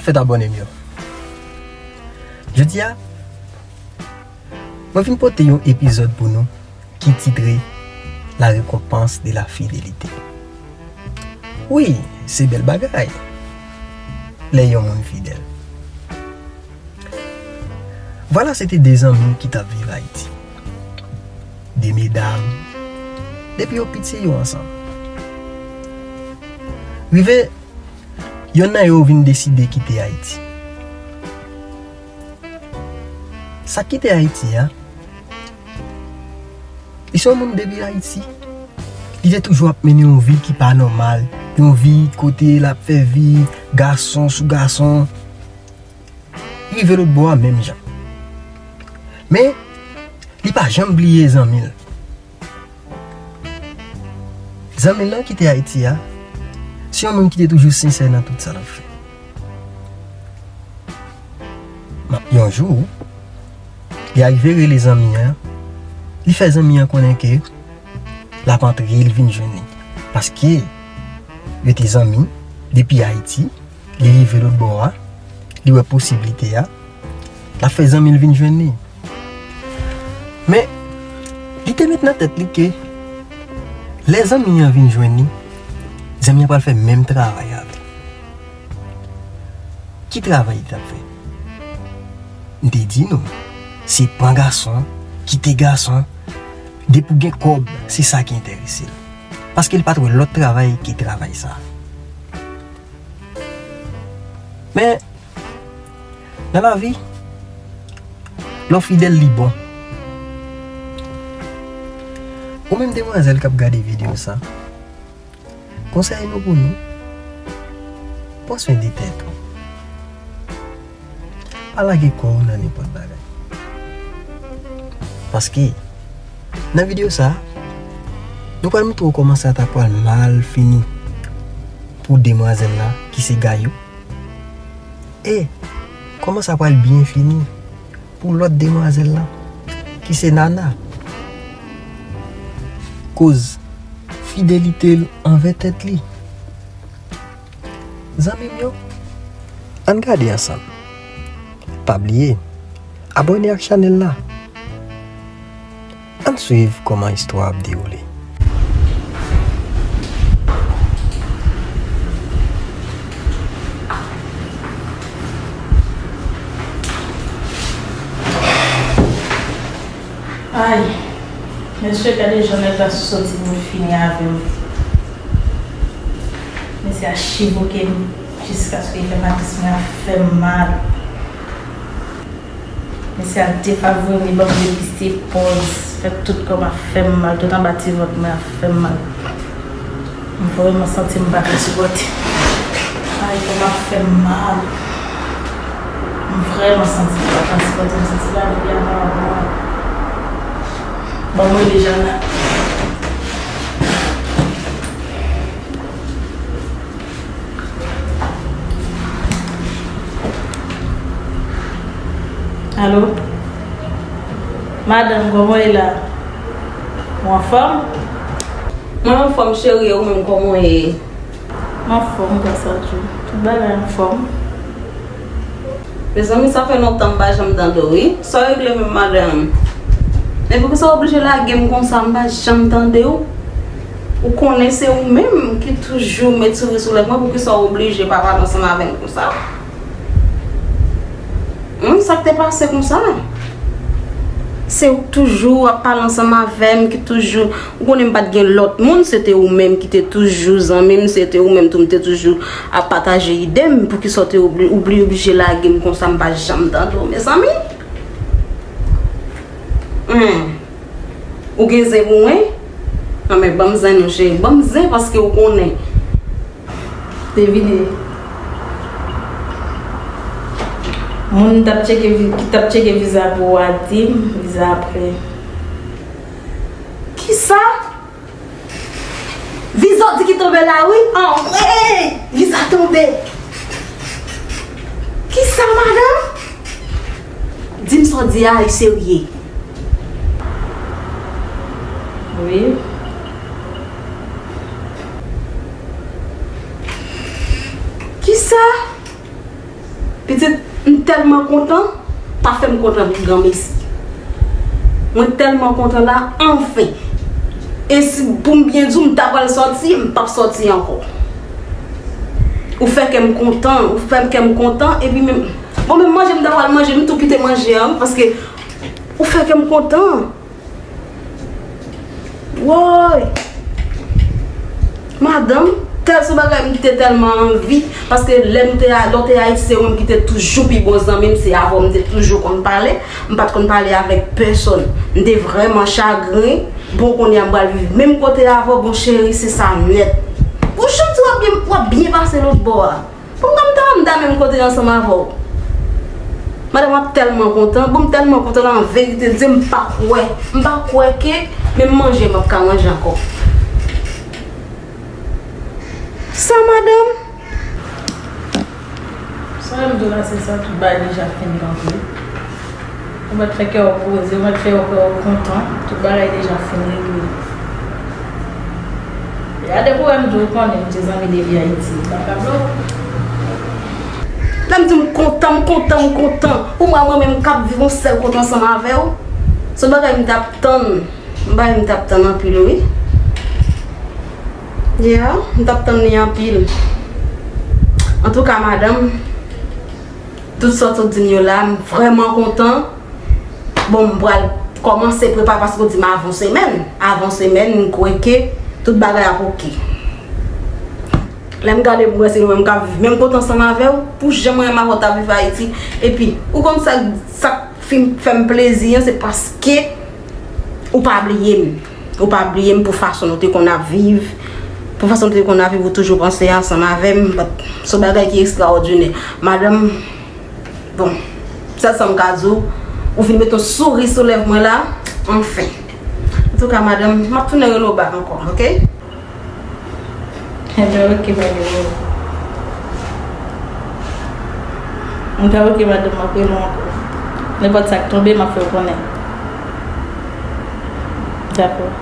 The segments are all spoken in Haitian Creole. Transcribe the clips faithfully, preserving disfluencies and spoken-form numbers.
Fèt abòne m yo. Jodi a, mwen vin pote yon epizòd pou nou ki titre La récompense de la fidélité. Wi, se bèl bagay lè yon moun fidèl. Vwala, se te de zanmi ki t ap viv Ayiti. De medam, depi yo piti yo ansanm. Rive, yonn nan yo vin deside kite Ayiti. Sa k kite Ayiti a, li se yon moun depi Ayiti. Li te toujou ap mennen yon vi ki pa nòmal, yon vi kote l ap fè vi gason sou gason. Li rive lòt bò a menm jan. Men, li pa janm bliye zanmi l. Zanmi l lan ki te Ayiti a, se yon moun ki te toujou sensè nan tout sa l ap fè. M ap yon jou, li arive rele zanmi an, li fè zanmi an konnen ke l ap antre, li vin jwenn li. Paske yo te zanmi depi Ayiti, li rive lòt bò a, li wè posiblite a, l ap fè zanmi l vin jwenn li. Men, li te met nan tèt li ke lè zanmi an vin jwenn li, zanmi an pral fè menm travay avè l. Ki travay li t ap fè? M te di nou, se pran gason, kite gason, depi w gen kòb, se sa ki enterese l. Paske l pa t wè lòt travay ke travay sa. Men, nan lavi, lè w fidèl, li bon. Ou menm demwazèl k ap gade videyo sa, konsèy nou pou nou, pran swen de tèt ou. Pa lage kò w nan nenpòt bagay. Paske, nan videyo sa, nou pral montre w kòman sa ta pral mal fini pou demwazèl la ki se Gayou. E kòman sa pral byen fini pou lòt demwazèl la ki se Nana. Koz fidelite l anvè tèt li. Zanmi m yo, ann gade ansanm. Pa bliye abòne ak chanèl la. Ann swiv kòman istwa ap dewoule. Ay, mesye, gade jan nèg la soti pou l fini avè m. Mesye a chivoke m jiskaske l fè m atis mwen ap fè m mal. Mesye a defavorize m, li ban m depiste pòz, fè tout kò m ap fè m mal, tout anba ti vant mwen ap fè m mal. M vrèman santi m pa ka sipòte. Ay, kò m ap fè m mal. M vrèman santi m pa ka sipòte, m santi lavi a pa bon. Ban mwen rele Jana. Alo? Madanm, kòman w ye la? Ou anfòm? Mwen anfòm, cheri, e ou menm, kòman w ye? M anfòm, gras a Dye. Tout bagay anfòm. Mezanmi, sa fè lontan m pa janm tande w, wi. Sa w regle menm, madanm? Men poukisa w oblije lage m konsa, m pa janm tande w? Ou konnen se ou menm ki toujou met souri sou lèv mwen, poukisa w oblije pa pale ansanm avè m konsa? Humm, sa k te pase konsa? Se ou k toujou ap pale ansanm avè m, ki toujou, ou konnen m pa t gen lòt moun, se te ou menm ki te toujou zanmi m, se te ou menm tou m te toujou ap pataje ide m, poukisa w te obli-, oubli-, oblije lage m konsa, m pa janm tande w, mezanmi? Humm. Ou gen zen pou mwen? Anben, ban m zen non, cheri. Ban m zen paske ou konnen. Te vini. Moun t ap tcheke vi-, ki t ap tcheke viza pou ou a di m, viza a prè. Kisa? Viza w di ki tonbe la, wi. Anmwey! Viza tonbe. Kisa, madanm? Di m sa w di a, li serye. Wi. Kisa? Pitit, m tèlman kontan, pa fè m kontan pi granmesi. Mwen tèlman kontan la, anfen. E si pou m byen di w, m ta pral sòti, m p ap sòti ankò. Ou fè kè m kontan, ou fè kè m kontan, epi menm, bon, menm manje m ta pral manje, m tou kite manje an, paske ou fè kè m kontan. Woy! Madanm, tèl se bagay m te tèlman anvi, paske lè m te a, lè w te Ayiti, se ou menm ki te toujou pi bon zanmi m, se avè w m te toujou konn pale, m pa t konn pale avèk pèsòn. M te vrèman chagren, bon, kounye a m pral viv menm kote avè w, bon, cheri, se sa nèt. Ou janti w ap byen, w ap byen pase lòt bò a. Pou m ta, m ta menm kote ansanm avè w. Madanm, m ap tèlman kontan. Bon, m tèlman kontan la, an verite, Dye, m pa kwè. M pa kwè ke menm manje m ap ka manje ankò. Sa, madanm? Sa m di w la, se sa, tout bagay deja fin kanpe. Ou mèt fè kè w poze, ou mèt fè kè w kontan, tout bagay deja fin regle. Gade pou wè m di w konnen m se zanmi depi Ayiti, m pa ka blow. Lè m di m kontan, m kontan, m kontan. Pou mwen, mwen menm k ap viv yon sèl kote ansanm avè w, se yon bagay m t ap tann. M bagay m t ap tann anpil, wi. Yeah, m t ap tann li anpil. Antouka, madanm, tout sa w sot di m yo la, m vrèman kontan. Bon, m pral kòmanse prepare paske w di m avan semèn. Avan semèn, m kwè ke tout bagay ap oke. Lè m gade pou m wè se nou menm k ap viv menm kote ansanm avè w, pou jan mwen menm avè w t ap viv Ayiti. Epi, ou konn sa, sa k fin fè m plezi an, se paske ou pa bliye m. Ou pa bliye m pou fason nou te konn ap viv. Pou fason nou te konn ap viv, ou toujou panse ansanm avè m. But, se yon bagay ki ekstraòdinè. Madanm, bon, sèl sa m ka di w, ou vin mete yon souri sou lèv mwen la, anfen. Antouka, madanm, m ap tounen rele w back ankò, oke? Enben, oke, pa gen pwoblèm. Enben, oke, madanm, m ap rele w ankò. Nenpòt sa k tonbe, m ap fè w konnen. Dakò.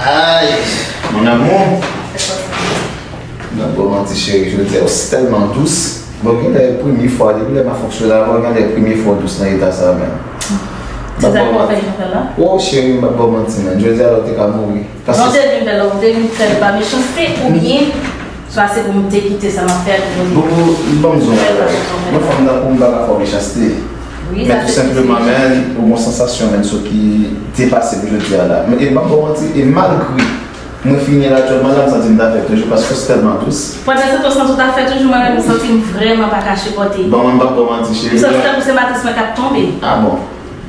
Ay, mon amour. M ap ba w manti, cheri, jodi a ou tèlman dous. Bon, genlè premye fwa, depi lè m ap fonksyone avè w, genlè premye fwa w dous nan eta sa a menm. Se sa k fè w fè jan sa la? Wo, cheri, m p ap ba w manti, menm. Jodi a la ou te ka mouri. Paske non, ou te vin fè l, ou te vin fè l pa mechanste oubyen swa se pou m te kite sa m ap fè a toujou. Bobo, ban m di w yon bagay. Mwen fanm tankou m pa ka fè w mechanste. Men tou senpleman, men, ou gon sansasyon, men, so ki depase pou jodi a la. Men, e m p ap ba w manti, e malgre mwen fini la aktyèlman la, m santi m ta fè toujou paske w tèlman dous. Pandan se tan w santi w ta fè toujou, mwen menm, m santi m vrèman pa ka sipòte. Bon, mwen m p ap ba w manti, cheri. M santi tankou se matris mwen k ap tonbe. Ah bon?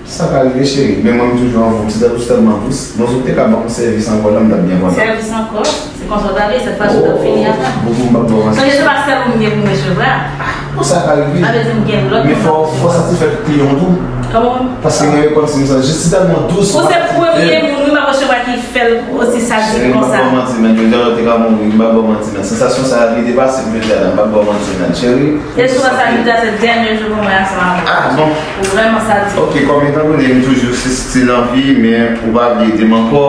Sa ka rive, cheri. Men mwen, m toujou anvi w. Ti dad ou tèlman dous. Bon, si w te ka ban m sèvis ankò la, m t ap byen kontan. Sèvis ankò? Se konsa w ta vle, sèt fwa si w t ap fini avè m. Bobo, m p ap ba w manti. Sonje se pa sèl ou m gen pou m resevwa. Bon, sa ka rive. Sa vle di m gen lòt moun. Men fò, fò w satisfè tout kliyan w tou. Kòman? Paske mwen rekonèt si m sa, jis ti tèlman dous. Ou se premye moun, wi, m ap resevwa ki fè l osi sadik konsa. Cheri, m p ap ba w manti, men. Jodi a, ou te ka mouri, m p ap ba w manti, men. Sansasyon sa a, li depase m jodi a la, m p ap ba w manti, men. Cheri, e sou sa, jodi a, se dènye jou pou mwen ansanm avè w. Ah, bon. Ou vrèman sadik. Ok, kòm etan done m toujou se stil anvi, men ou pa bliye de m ankò.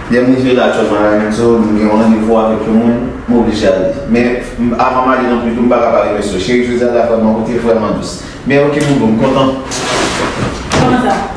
Lè m rive la, aktyèlman la, Lorenzo, m gen yon randevou avèk yon moun, m oblije ale. Men, m, avan m ale non pli tou, m pa ka pa remèsye w. Cheri, jodi a la, vrèman, ou te vrèman dous. Men, ok, Bobo, m kontan. Kòman sa?